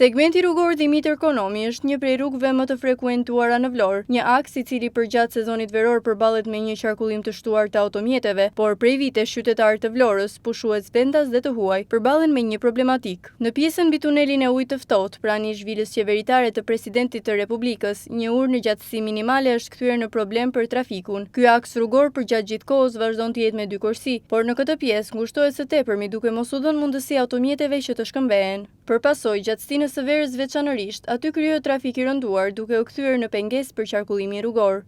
Segmenti rrugor Dhimitër Konomi është një prej rrugëve më të frekuentuara në Vlorë, një aks i cili përgjatë sezonit veror përballet me një qarkullim të shtuar të automjeteve, por prej vitesh qytetarë të Vlorës, pushues vendas dhe të huaj, përballen me një problematikë. Në pjesën mbi tunelin e Ujit të Ftohtë, pranë ish-vilës qeveritare të Presidentit të Republikës, një urë në gjatësi minimale është kthyer në problem për trafikun. Ky aks rrugor përgjatë gjithë kohës vazhdon të jetë me dy korsi, por në këtë pjesë ngushtohet së tepërmi duke mos u dhënë mundësi automjeteve që të shkëmbehen. Për pasojë, gjatë stinës së verës veçanërisht, aty krijohet trafik i rënduar, duke u kthyer në pengesë për qarkullimin rrugor.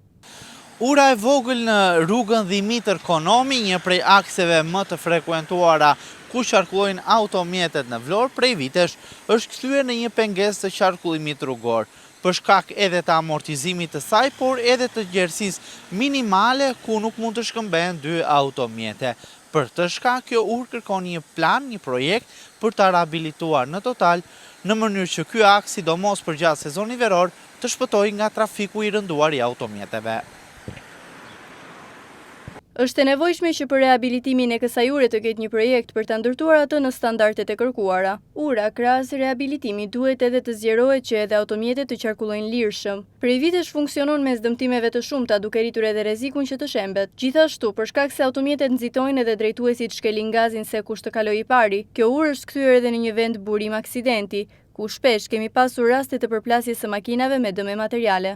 Ura e vogël në rrugën Dhimitër Konomi, një prej akseve më të frekuentuara ku qarkullojnë automjetet në Vlorë prej vitesh, është kthyer në një pengesë të qarkullimit rrugor, për shkak edhe të amortizimit të saj, por edhe të gjerësisë minimale ku nuk mund të shkëmbehen dy automjete. Për këtë shkak kjo urë kërkon një plan, një projekt për ta rehabilituar në total, në mënyrë që ky aks, sidomos përgjatë sezonit veror, të shpëtojë nga trafiku i rënduar i automjeteve. Është e nevojshme që për rehabilitimin e kësaj ure të ketë një projekt për ta ndërtuar atë në standardet e kërkuara. Ura, krahas rehabilitimit, duhet edhe të zgjerohet që edhe automjetet të qarkullojnë lirshëm. Prej vitesh funksionon mes dëmtimeve të shumta duke rritur edhe rrezikun që të shembet. Gjithashtu, për shkak se automjetet nxitojnë edhe drejtuesit shkelin gazin se kush të kalojë i pari, kjo urë është kthyer edhe në një vend burim aksidenti, ku shpesh kemi pasur raste të përplasjes së makinave me dëme materiale.